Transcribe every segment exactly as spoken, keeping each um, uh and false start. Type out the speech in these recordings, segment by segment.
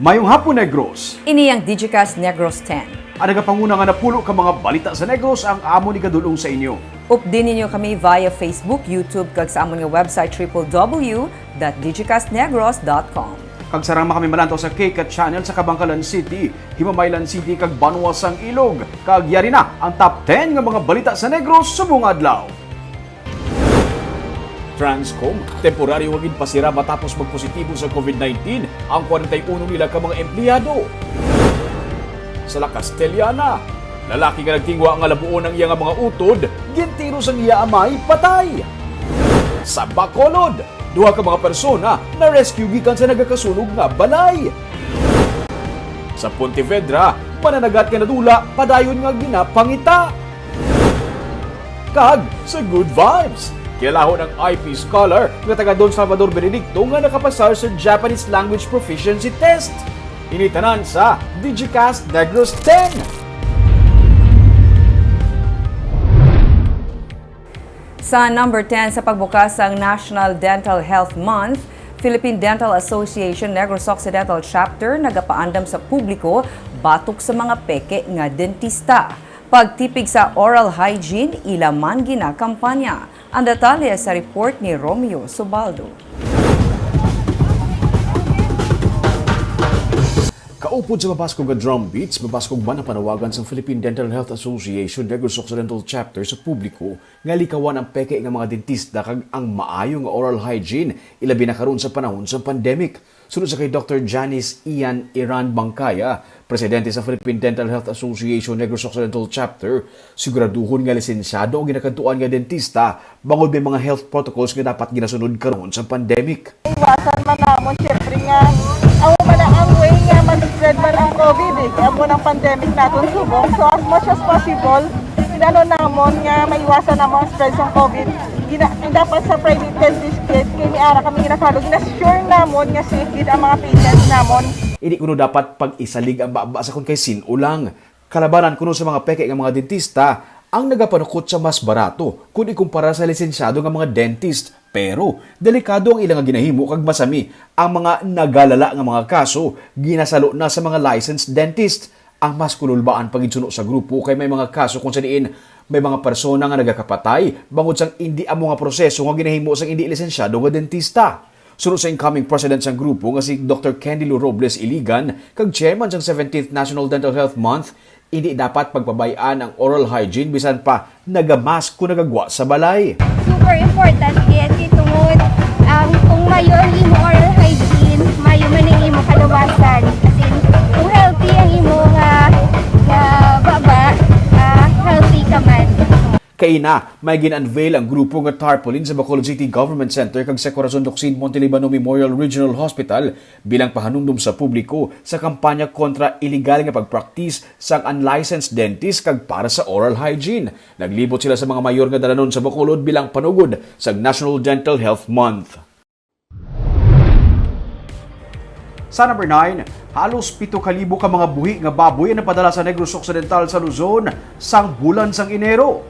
Mayong hapon, Negros. Ini ang Digicast Negros ten. Ang nagapanguna nga napulo ka mga balita sa Negros ang amon igadul-ong sa inyo. Updi ninyo kami via Facebook, YouTube, kag sa amon nga website, triple W dot digicast negros dot com. Kag sarang man kami malantaw sa KCAT channel sa Kabankalan City, Himamaylan City, kag Banwa sang Ilog. Kag yari na ang top ten nga mga balita sa Negros subong adlaw. Transcom, temporaryo nga ginpasira matapos magpositibo sa COVID nineteen ang kwarenta y uno nila ka mga empleyado. Sa La Castellana, lalaki nga nagtinguha nga labuon ang iya nga mga utod, gintiro sang iya amay, patay. Sa Bacolod, duha ka mga persona na-rescue gikan sa nagakasunog nga balay. Sa Pontevedra, mananagat nga nadula, padayon nga ginapangita. Kag sa Good Vibes, kilalahon ang I P scholar nga taga Don Salvador Benedicto nga nakapasar sa Japanese Language Proficiency Test. Ini tanan sa Digicast Negros ten. Sa number ten, sa pagbukas sang National Dental Health Month, Philippine Dental Association Negros Occidental Chapter nagapaandam sa publiko batok sa mga peke nga dentista. Pagtipig sa oral hygiene, ila man ginakampanya. Ang detalye sa report ni Romeo Subaldo. Kaupod sa mabaskog nga drum beats, mabaskog man ang panawagan sang Philippine Dental Health Association Negros Occidental Chapter sa publiko nga likawan ang peke nga mga dentista kag ang maayo nga oral hygiene, ilabi na karon sa panahon sang pandemic. Suno sa kay Doktor Janice Ian Iran Bangkaya, presidente sa Philippine Dental Health Association Negros Occidental Chapter, siguraduhon nga lisensyado ang ginakadtuan nga dentista bangod may mga health protocols nga dapat ginasunod karon sa pandemic. Iwasan man namon, syempre, nga amo man ang way nga mag-spread man ang COVID, eh. Kaya mo ng pandemic naton subong. So, as much as possible, inano namon nga maiwasan namon ang spread sa COVID. Gina-, dapat sa private dentist gid, kay may ara kami ginakalo, gina-sure namon nga safe gid ang mga patients namon. Hindi kuno dapat pag-isalig ang baba sa kung kay sin-o lang. Kalabanan kuno sa mga peke nga mga dentista ang nagapanukot sa mas barato kun ikumpara sa lisensyado nga mga dentist. Pero delikado ang ila nga ginahimo kag masami ang mga nagalala nga mga kaso ginasalo na sa mga licensed dentist. Ang mas kululbaan pa gid suno sa grupo kay may mga kaso kung sa diin may mga persona nga nagakapatay bangod sang indi amo nga proseso nga ginahimo sang indi lisensyado nga dentista. Suno sa incoming president sang grupo nga si Doktor Candy Lou Robles Iligan kag chairman sang seventeenth National Dental Health Month, indi dapat pagpabay-an ang oral hygiene bisan pa nagamask kon nagagwa sa balay. Super important gid kay tungod, um, kung mayo ang imo oral hygiene, mayo man ang imo kaluwasan. As in, kung healthy ang imo nga, nga baba, ah, healthy ka man. Kaina, may gin-unveil ang grupo nga tarpaulin sa Bacolod City Government Center kag sa Corazon Locsin Montelibano Memorial Regional Hospital bilang pahanumdom sa publiko sa kampanya kontra iligal nga pagpraktis sang unlicensed dentist kag para sa oral hygiene. Naglibot sila sa mga mayor nga dalanon sa Bacolod bilang panugod sa National Dental Health Month. Sa number nine, halos pito ka libo ka mga buhi nga baboy ang napadala sa Negros Occidental sa Luzon sang bulan sang Enero.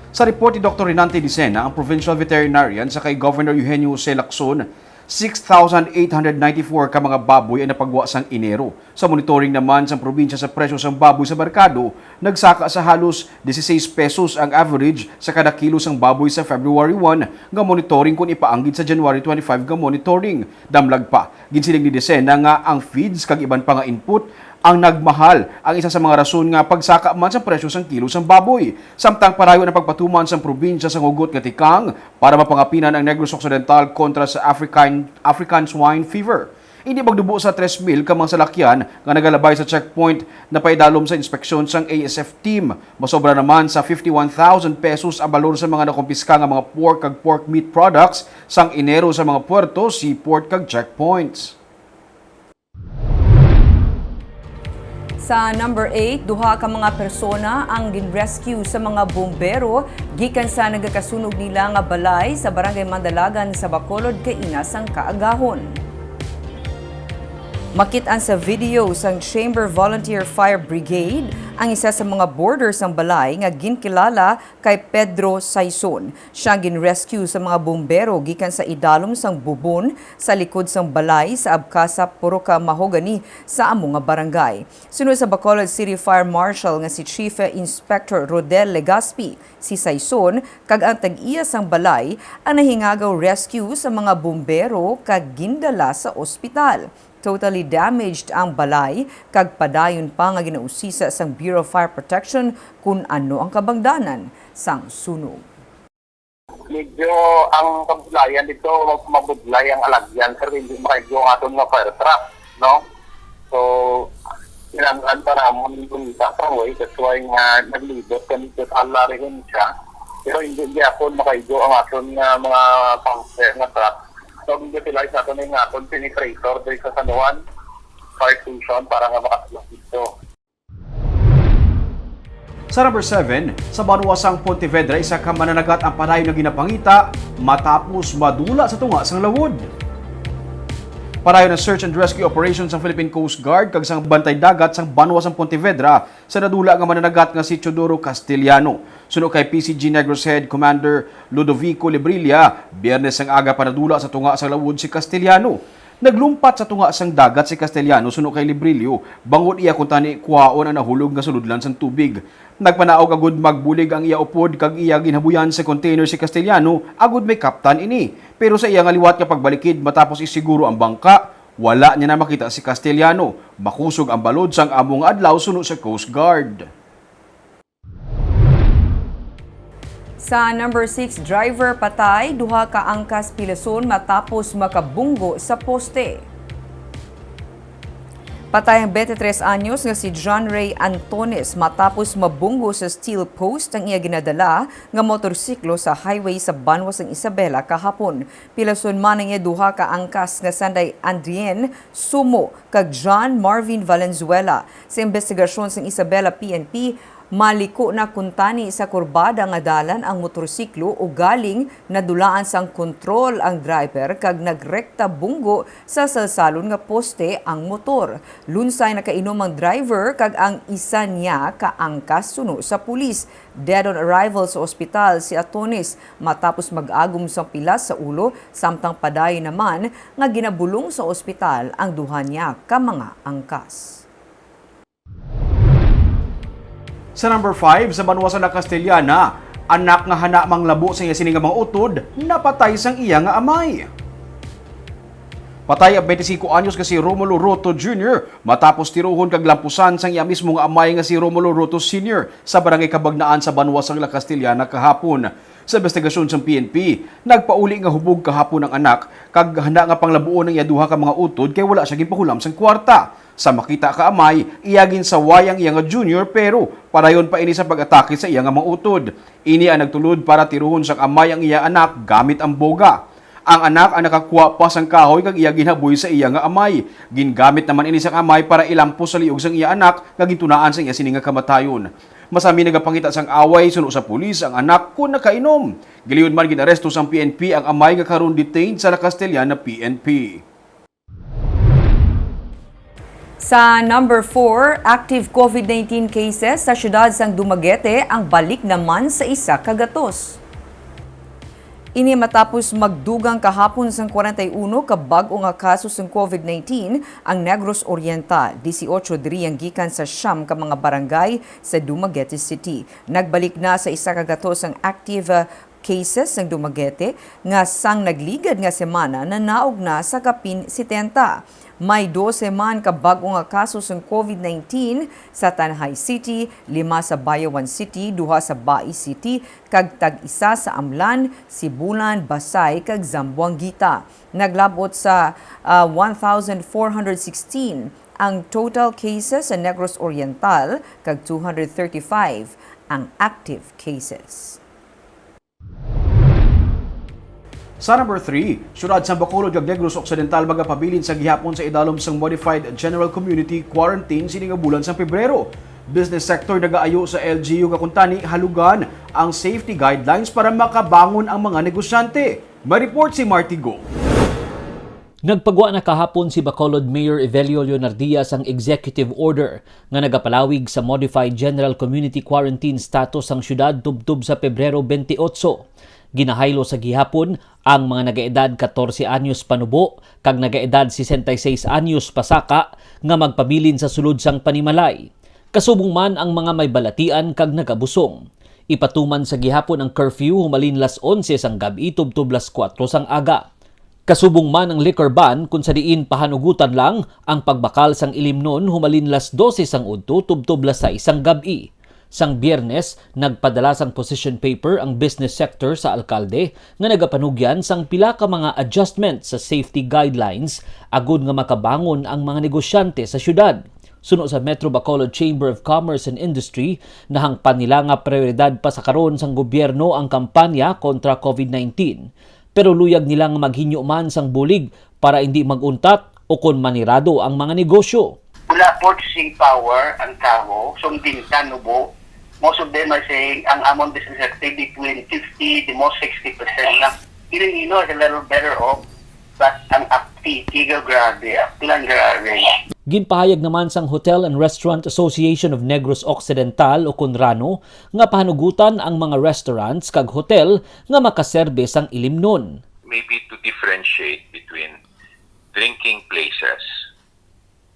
Sa report ni Doktor Renante Dicena, ang provincial veterinarian sa kay Governor Eugenio Jose Lacson, six thousand eight hundred ninety-four ka mga baboy ang napagwa sang Enero. Sa monitoring naman sang probinsya sa presyo sang baboy sa merkado, nagsaka sa halos dieciséis pesos ang average sa kada kilo sang baboy sa February one nga monitoring kon ipaanggid sa January twenty-five nga monitoring. Damlag pa, ginsiling ni Dicena nga ang feeds kag iban pa nga input ang nagmahal, ang isa sa mga rason nga pagsaka man sa presyo sang kilo sang baboy. Samtang padayon ang pagpatuman sang probinsya sang hugot nga tikang para mapangapinan ang Negros Occidental kontra sa African, African swine fever. Hindi magdubo sa tres mil ka mga salakyan nga nagalabay sa checkpoint na paidalom sa inspeksyon sang A S F team. Masobra naman sa fifty-one thousand pesos ang balor sa mga nakumpiska nga mga pork kag pork meat products sang Enero sa mga puerto, seaport kag checkpoints. Sa number eight, duha ka mga persona ang gin-rescue sa mga bombero gikan sa nagakasunog nila nga balay sa Barangay Mandalagan sa Bacolod kaina sang kaagahon. Makit-an sa video sang Chamber Volunteer Fire Brigade ang isa sa mga boarder sang balay nga ginkilala kay Pedro Saison. Siya ang gin-rescue sa mga bumbero gikan sa idalom sang bubon sa likod sang balay sa Abcasa Puruca Mahogany sa amo nga barangay. Suno sa Bacolod City Fire Marshal nga si Chief Inspector Rodel Legaspi, si Saison kag ang tag-iya sang balay ang nahingagaw rescue sa mga bumbero kag gindala sa ospital. Totally damaged ang balay kag padayon pa nga ginausisa sang Bureau of Fire Protection kun ano ang kabangdanan sang sunog. Medyo ang kabudlayan dito, mabudlay ang alagyan, pero hindi makaigyo ang aton nga fire truck, no? So, kinahanglan pa namon yung sa way, that's why nga naglibot kami sa Alarihin siya. Pero hindi gyapon makaigyo ang aton nga mga pang-fire nga truck. So, ang utilize nato na yung aton penetrator dito sa San Juan Fire Station para nga makatulong dito. Sa number seven, sa banwa sang Pontevedra, isa ka mananagat ang padayon nga ginapangita matapos madula sa tunga sang lawod. Padayon ang search and rescue operation sang Philippine Coast Guard kag sang Bantay Dagat sang banwa sang Pontevedra sa nadula nga mananagat nga si Teodoro Castellano. Suno kay P C G Negros Head Commander Ludovico Librilla, Biyernes sang aga pa nadula sa tunga sang lawod si Castellano. Naglumpat sa tunga sang dagat si Castellano suno kay Librilio, bangod iya kuntani kuhaon ang nahulog nga sulodlan sang tubig. Nagpanaog agud magbulig ang iya upod kag iya ginhabuyan sa container si Castellano agud may kaptan ini. Pero sa iya nga liwat nga pagbalikid matapos isiguro ang bangka, wala niya na makita si Castellano. Makusog ang balod sang amo nga adlaw suno sa Coast Guard. Sa number six, driver patay, duha ka angkas pilason matapos makabunggo sa poste. Patay ang twenty-three anyos nga si John Ray Antones matapos mabunggo sa steel post ang iya ginadala nga motorsiklo sa highway sa banwa sang Isabela kahapon. Pilason man ang iya duha ka angkas nga sanday Andrien Sumo kag John Marvin Valenzuela. Sa investigasyon sang Isabela P N P, maliko na kuntani sa kurbada nga dalan ang motorsiklo, ugaling nadulaan sang kontrol ang driver kag nagrekta bunggo sa salsalon nga poste ang motor. Lunsay nakainom ang driver kag ang isa niya ka angkas suno sa pulis. Dead on arrival sa ospital si Atones matapos mag-agom sang pilas sa ulo, samtang padayon naman nga ginabulong sa ospital ang duha niya ka mga angkas. Sa number five, sa banwa sa La Castellana, anak nga hana manglabo sa iya sini nga mga utod, napatay sang iya nga amay. Patay ang twenty-cinco anyos nga si Romulo Roto Junior matapos tiruhon kag lampusan sang iya mismo nga amay nga si Romulo Roto Senior sa barangay Kabagnaan sa banwa sang La Castellana kahapon. Sa investigasyon sang P N P, nagpauli nga hubog kahapon ang anak kag handa nga panglabuon ang iya duha ka mga utod kay wala siya ginpahulam sang kwarta. Sa makita ka amay, iya ginsaway ang iya nga junior, pero padayon pa ini sa pag-atake sa iya nga mga utod. Ini ang nagtulod para tiruhon sang amay ang iya anak gamit ang boga. Ang anak ang nakakuha pa sang kahoy kag iya ginhaboy sa iya nga amay. Gingamit naman ini sang amay para ilampos sa liog sang iya anak nga gintunaan sang iya sini nga kamatayon. Masami nagapangita sang away suno sa pulis ang anak kon nakainom. Giliyon man gin-aresto sang P N P ang amay nga karon detained sa La Castellana P N P. Sa number four, active COVID nineteen cases sa siyudad sang Dumaguete ang balik naman sa isa ka gatos. Ini matapos magdugang kahapon sang kwarenta y uno ka bag-o nga kaso sang COVID nineteen ang Negros Oriental, dieciocho diri ang gikan sa siyam ka mga barangay sa Dumaguete City. Nagbalik na sa isa ka gatos ang active, ah, cases sang Dumaguete, nga sang nagligad nga semana nanaog na sa kapin setenta. May dose man ka bag-o nga kaso sang COVID nineteen sa Tanjay City, lima sa Bayawan City, duha sa Bai City, kag tag-isa sa Amlan, Sibulan, Basay, kag Zamboanguita. Naglab-ot sa, ah, one thousand four hundred sixteen ang total cases sa Negros Oriental, kag two hundred thirty-five ang active cases. Sa number three, siyudad sang Bacolod kag Negros Occidental magapabilin sa gihapon sa idalom sang Modified General Community Quarantine sini nga bulan sang Pebrero. Business sector nagaayo sa L G U nga kuntani halugan ang safety guidelines para makabangon ang mga negosyante. May report si Marty Go. Nagpagwa na kahapon si Bacolod Mayor Evelio Leonardia sang executive order nga nagapalawig sa modified general community quarantine status sang siyudad tubtob sa Pebrero twenty-eight. Ginahaylo sa gihapon ang mga nagaedad katorse anyos panubo kag nagaedad sesenta y seis anyos pasaka nga magpabilin sa sulod sang panimalay. Kasubong man ang mga may balatian kag nagabusong. Ipatuman sa gihapon ang curfew humalin las onse sang gab-i tubtob las kuwatro sang aga. Kasubong man ang liquor ban, kung sa diin pahanugutan lang ang pagbakal sang ilimnon humalin las dose sang udto tubtob las sais sang gab-i. Sang Biyernes, nagpadala sang position paper ang business sector sa alkalde nga nagapanugyan sang pila ka mga adjustment sa safety guidelines agud nga makabangon ang mga negosyante sa siyudad. Suno sa Metro Bacolod Chamber of Commerce and Industry, nahangpan nila nga prioridad pa sa karon sang gobyerno ang kampanya kontra covid nineteen. Pero luyag nila nga maghinyo man sang bulig para indi mag-untat o kon manirado ang mga negosyo. Wala purchasing power ang tawo, so ang binta nubo. Most of them are saying ang amon business activity between fifty, the most sixty percent lang. Iloilo is a little better off, but ang Apti, Tigaw, grabe, Aklan, grabe. Ginpahayag naman sang Hotel and Restaurant Association of Negros Occidental o kon rano nga pahanugutan ang mga restaurants kag hotel nga makaserbe sang ilimnon. Maybe to differentiate between drinking places,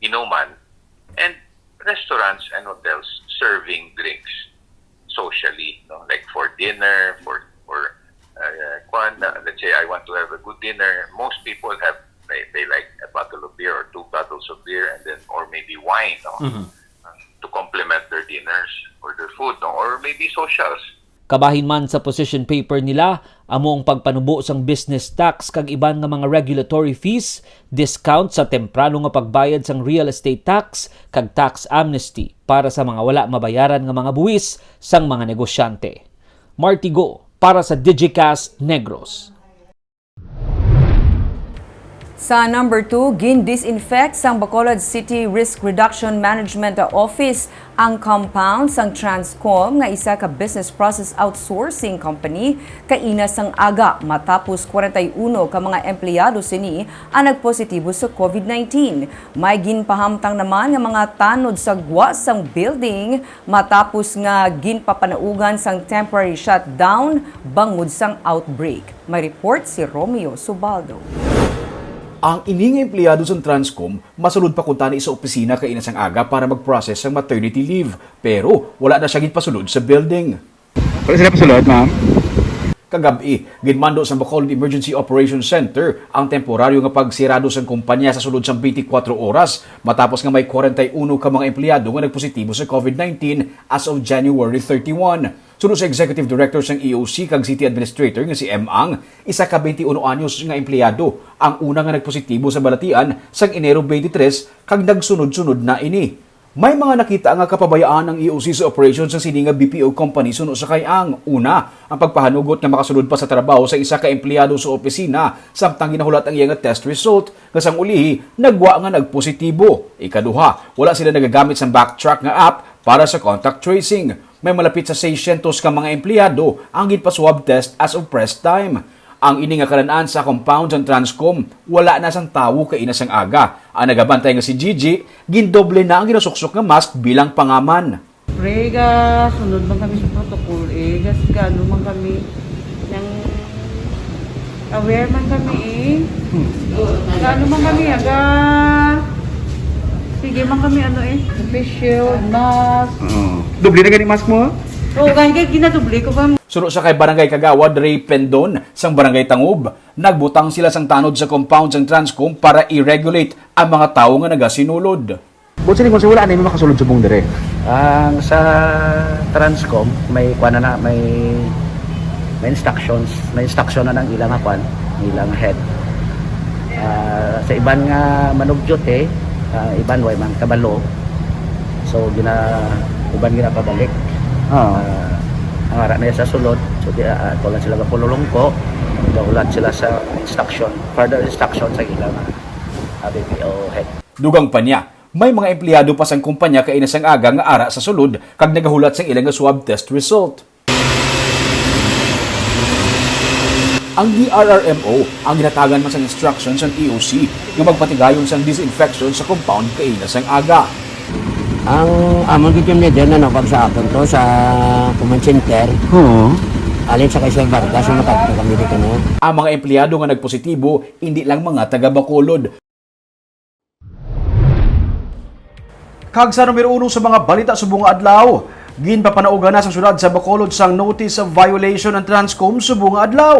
inuman, and restaurants and hotels serving drinks socially, no? Like for dinner, for, for, uh, kwan, uh, let's say I want to have a good dinner. Most people have, they, they like a bottle of beer or two bottles of beer, and then, or maybe wine, no? Mhm. Uh, to complement their dinners or their food, no? Or maybe socials. Kabahin man sa position paper nila, amo ang pagpanubo sang business tax kag iban nga mga regulatory fees, discount sa temprano nga pagbayad sang real estate tax, kag tax amnesty para sa mga wala mabayaran nga mga buwis sang mga negosyante. Martigo para sa Digicast Negros. Sa number two, gin-disinfect sang Bacolod City Risk Reduction Management Office ang compound sang Transcom, nga isa ka business process outsourcing company, kaina sang aga, matapos kwarenta y uno ka mga empleyado sini ang nagpositibo sa covid nineteen. May ginpahamtang naman nga mga tanod sa gwa sang building matapos nga ginpapanaugan sang temporary shutdown bangod sang outbreak. May report si Romeo Subaldo. Ang ini nga empleyado sang Transcom masulod pa kuntani sa opisina kaina sang aga para mag-process sang maternity leave, pero wala na siya ginpasulod sa building. Wala sila pasulod, ma'am? Kagab-i, ginmando sa Bacolod Emergency Operations Center ang temporaryo nga pagsirado sang kumpanya sa sulod sang twenty-four oras matapos nga may kwarenta y uno ka mga empleyado nga nagpositibo sa covid nineteen as of January thirty-one. Suno sa Executive Director sang E O C kag City Administrator nga si M. Ang, isa ka twenty-uno anyos nga empleyado ang una nga nagpositibo sa balatian sang Enero twenty-three kag nagsunod-sunod na ini. May mga nakita nga kapabayaan ang E O C sa operasyon sa sini nga B P O company suno sa kay Ang. Una, ang pagpahanugot nga makasulod pa sa trabaho sa isa ka empleyado sa opisina samtang ginahulat ang iya nga test result, nga sang ulihi nagwa nga nagpositibo. Ikaduha, wala sila nagagamit sang Backtrack nga app para sa contact tracing. May malapit sa seiscientos ka mga empleyado ang ginpa-swab test as of press time. Ang ini nga kalan-an sa compound sang Transcom, wala na sang tawo kaina sang aga. Ang nagabantay nga si Gigi, gindoble na ang ginasuksok nga mask bilang pangaman. Pre, ga sunod man kami sa protocol, eh. Gas, gaano man kami, nang aware man kami, eh. Hmm. Gaano man kami, aga. Sige man kami, ano, eh. Face shield, mask. Oo. Doble na gani mask mo? Oo, gani kay ginadoble ko pa. Suno sa kay Barangay Kagawad Ray Pendon sang Barangay Tangub, nagbutang sila sang tanod sa compound sang Transcom para i-regulate ang mga tawo nga nagasinulod. Buot silingon, sir, wala na may makasulod subong dire. Ang sa Transcom, may kuwan na na, may, may instructions, may instruction na ng ilang kuwan, ilang head. Ah, sa iban nga manugdyote, ah, iban way man kabalo. So, gina-, iban ginapabalik. Oo. Ah, ang ara na sa sulod, so, di, ah, ah, kulang sila kapululungko, gaulat sila sa instruction, further instruction sa ilang, ah, B P O head. Dugang pa niya, may mga empleyado pa sang kumpanya kaina sang aga nga ara sa sulod kag nagahulat sang ila nga swab test result. Ang D R R M O ang ginhatagan man sang instruction sang E O C nga magpatigayon sang disinfection sa compound kaina sang aga. Ang amon gid yung medyo na nabag sa aton to sa command center. Oo. Alin sa Kaisel Vargas, yung matagpo kami dito na. Ang mga empleyado nga nagpositibo hindi lang mga taga Bacolod. Kag sa numero uno sa mga balita subong nga adlaw, ginpapanaugan na sa siyudad sa Bacolod sang notice of violation ang Transcom subong nga adlaw.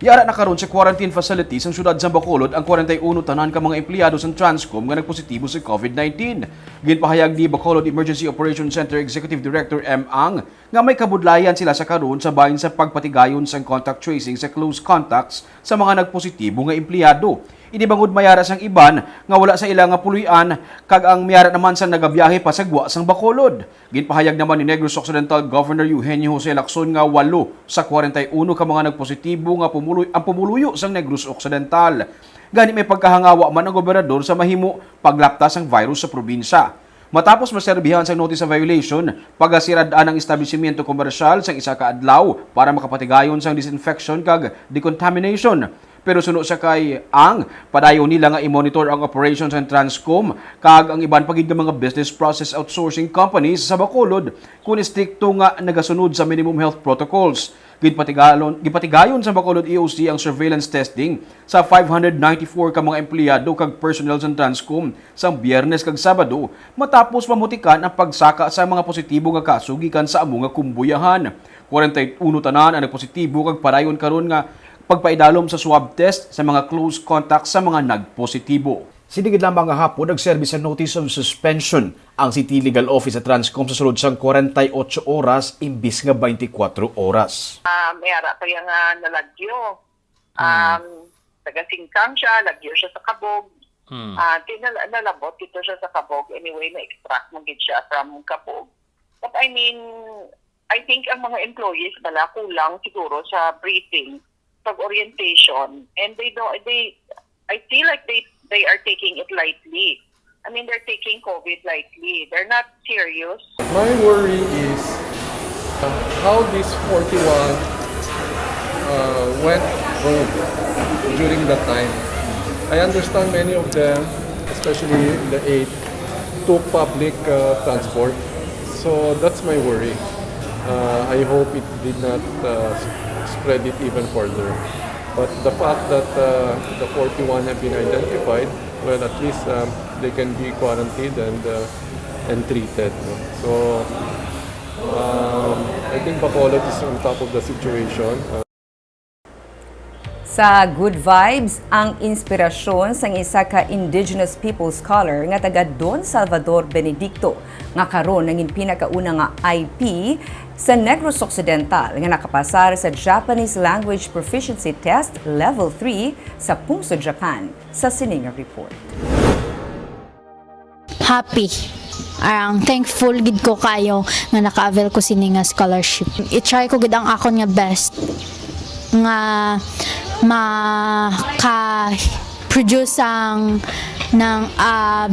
Yara na karon sa quarantine facility sang siyudad sa Bacolod ang kwarenta y uno tanan ka mga empleyado sang Transcom nga nagpositibo sa COVID nineteen. Ginpahayag ni Bacolod Emergency Operation Center Executive Director M. Ang nga may kabudlayan sila sa karon sa bahin sa pagpatigayon sang contact tracing sa close contacts sa mga nagpositibo nga empleyado. Ini bangod mayara sang iban nga wala sa ila nga puloy-an kag ang mayara naman sang nagabiyahe pa sa gwa sang Bacolod. Ginpahayag naman ni Negros Occidental Governor Eugenio Jose Lacson nga walo sa kwarenta y uno ka mga nagpositibo nga pumuloy ang pumuluyo sang Negros Occidental. Gani may pagkahangawa man ang gobernador sa mahimo paglapta sang virus sa probinsya. Matapos maserbihan sang notice of violation, pagasirad-an ang establisimyento komersyal sang isa ka adlaw para makapatigayon sang disinfection kag decontamination. Pero suno sa kay Ang, padayon nila nga i-monitor ang operation sang Transcom kag ang iban pa gid nga mga business process outsourcing companies sa Bacolod kon estrikto nga nagasunod sa minimum health protocols. Ginpatigalon, gipatigayon sa Bacolod E O C ang surveillance testing sa five hundred ninety-four ka mga empleyado kag personnel sa Transcom sang Biyernes kag Sabado matapos mamutikan ang pagsaka sa mga positibo nga kaso gikan sa amo nga kumbuyahan. Kwarenta y uno tanan ang nagpositibo kag padayon karon nga pagpaidalom sa swab test sa mga close contact sa mga nagpositibo. Sini gid lamang nga hapon nagserbi sa notice of suspension ang City Legal Office sa Transcom sa sulod sang kwarenta y ocho oras imbis nga twenty-four oras. Ah, may ara pa yang ah, nalagyo. Um, taga Singkang siya, lagyo siya sa Kabog. Ah, di nal- nalabot dito siya sa Kabog. Anyway, na-extract mo gid siya from Kabog. But I mean, I think ang mga employees bala kulang siguro sa briefing, pag orientation, and they don't, they, I feel like they, they are taking it lightly. I mean, they're taking COVID lightly. They're not serious. My worry is uh, how these forty-one uh, went home during that time. I understand many of them, especially the eight, took public uh, transport. So that's my worry. Uh, I hope it did not uh, spread it even further. But the fact that uh, the forty-one have been identified, well, at least um, they can be quarantined and uh, and treated. No? So um, I think Bacolod is on top of the situation. Uh, Sa Good Vibes, ang inspirasyon sang isa ka Indigenous People Scholar nga taga Don Salvador Benedicto, nga karon nangin pinakauna nga I P sa Negros Occidental nga nakapasar sa Japanese Language Proficiency Test Level three sa Pungso, Japan, sa sini nga report. Happy. Arang thankful gid ko kayo nga naka-avail ko sini nga scholarship. I-try ko gid ang akon nga best nga maka-produce ang ng ah,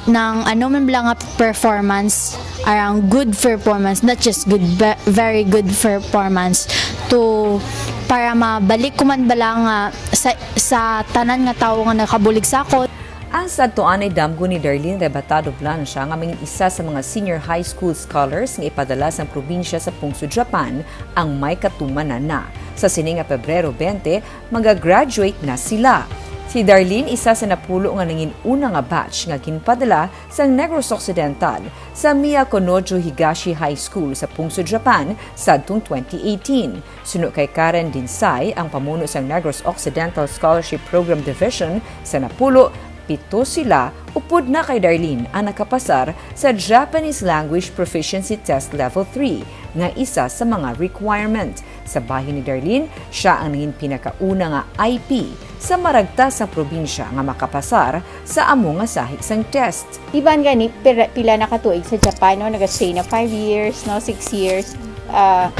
ng ano man bala nga performance, arang good performance, not just good, ve- very good performance, to para mabalik ko man bala nga sa, sa tanan nga tawo nga nakabulig sa akon. Ang sadto anay damgo ni Darlene Rebatado Blancia nga mangin isa sa mga senior high school scholars nga ipadala sang probinsya sa Pungso, Japan, ang may katumanan na. Sa sini nga Pebrero twenty, maga-graduate na sila. Si Darlene isa sa napulo nga nangin una nga batch nga ginpadala sang Negros Occidental sa Miyakonojo Higashi High School sa Pungso, Japan, sadtong twenty eighteen. Suno kay Karen Dinsay, ang pamuno sang Negros Occidental Scholarship Program Division, sa napulo, pito sila, upod na kay Darlene, ang nakapasar sa Japanese Language Proficiency Test Level three, nga isa sa mga requirement. Sa bahin ni Darlene, siya ang nangin pinakauna nga I P sa maragta sa probinsya nga makapasar sa amo nga sahi sang test. Iban gani, pira, pila na ka tuig sa Japan, no? Nag-stay na five years, no? Six years. Ah,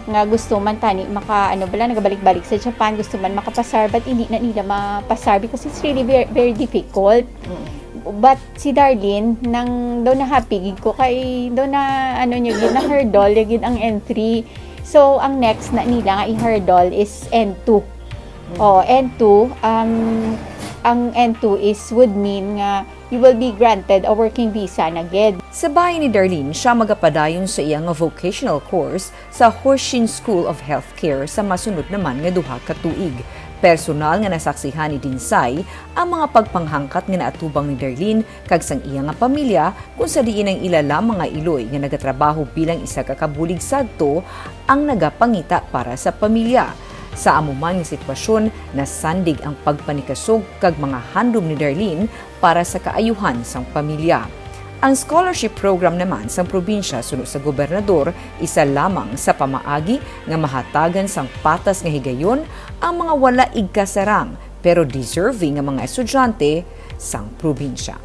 nga gusto man tani maka, ano bala, nagabalik-balik sa Japan, gusto man makapasar, but hindi na nila mapasar because it's really very, very difficult. But si Darlene, nang daw na happy gid ko kay daw na, ano niya gid, na hurdle niya gid ang entry. So, ang next na nila nga i-hurdle is N two. Oh, N two, um, ang N two is would mean nga you will be granted a working visa na gid. Sa bahin ni Darlene, siya magapadayon sa iya nga vocational course sa Hoshin School of Healthcare sa masunod naman nga duha ka tuig. Personal nga nasaksihan ni Dinsay ang mga pagpanghangkat nga naatubang ni Darlene kag sang iya nga pamilya, kung sa diin ang ila lamang nga iloy nga nagatrabaho bilang isa ka kabulig sadto ang nagapangita para sa pamilya. Sa amo man nga sitwasyon, nasandig ang pagpanikasog kag mga handom ni Darlene para sa kaayuhan sang pamilya. Ang scholarship program naman sang probinsya suno sa gobernador isa lamang sa pamaagi nga mahatagan sang patas nga higayon ang mga wala igkasarang pero deserving nga mga estudyante sang probinsya.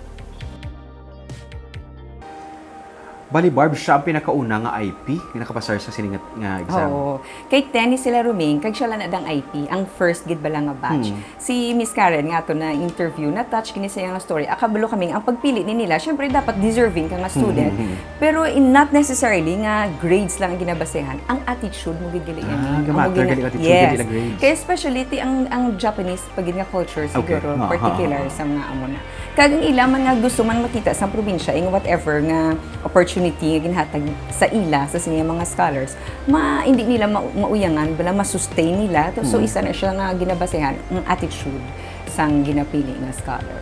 Bali, Barb, siya ang pinakauna nga I P nga nakapasar sa sini nga, nga exam. Oo. Kay ten ni sila, Roming, kag siya lang na dang I P, ang first gid bala nga batch. Hmm. Si Miss Karen nga ato na interview, na-touch gini sa iyang story. Akabalo kami, ang pagpili ni nila, syempre dapat deserving ka nga student. Hmm. Pero in, not necessarily nga grades lang ang ginabasehan. Ang attitude mo gid gali yan. Ah, Ang gamatter gina- gali ang attitude, Yes. gali ang grades. Kaya especially ti ang, ang Japanese pagid nga culture Okay. siguro, Aha, particular aha. sa mga amo na. Kag ang ila man nga gusto man makita sa probinsya, in whatever nga opportunity nga ginhatag sa ila, sa sini mga scholars, ma, hindi nila ma, mauyangan, bala ma-sustain nila. So, Mm. isa na siya nga ginabasehan, ang attitude sang ginapili nga scholar.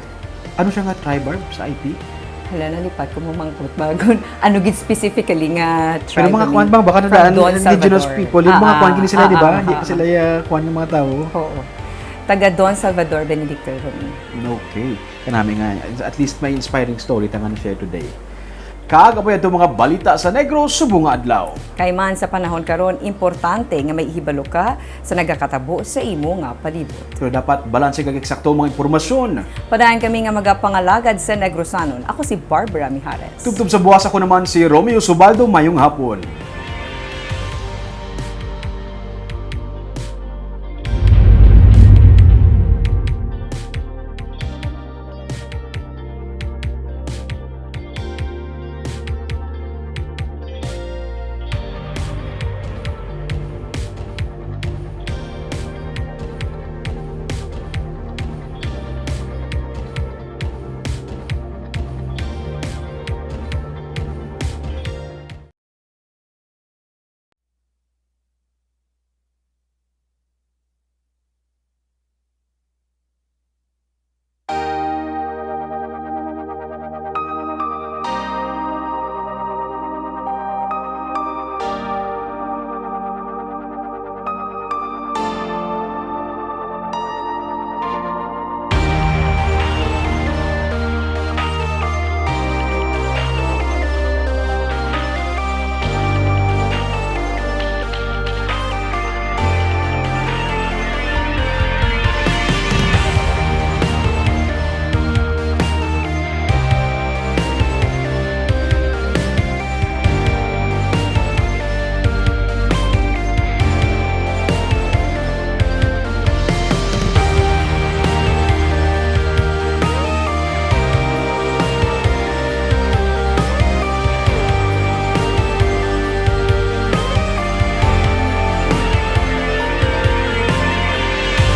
Ano siya nga tribe, Barb, sa I P? Hala, nalipat ko mo mangkot bagon. Ano gid specifically nga tribe? Pero mga I mean, kwan ba, baka from nadaan, Don indigenous Salvador. people, yung mga Ah, kwan gini sila, ah, di ba? ah, Hindi ah, sila uh, kwan ng mga tao. Oo. Taga Don Salvador Benedicto Rumi. Okay. Kanami nga, at least may inspiring story ta nga na-share today. Kag apoy ato mga balita sa Negros subong nga adlaw. Kay man sa panahon karon, importante nga may ihibalo ka sa nagakatabo sa imo nga palibot. Pero dapat balanse kag eksakto ang mga impormasyon. Padayon kami nga magapangalagad sa Negrosanon. Ako si Barbara Mijares. Tubtob sa buwas, ako naman si Romeo Subaldo. Mayong hapon.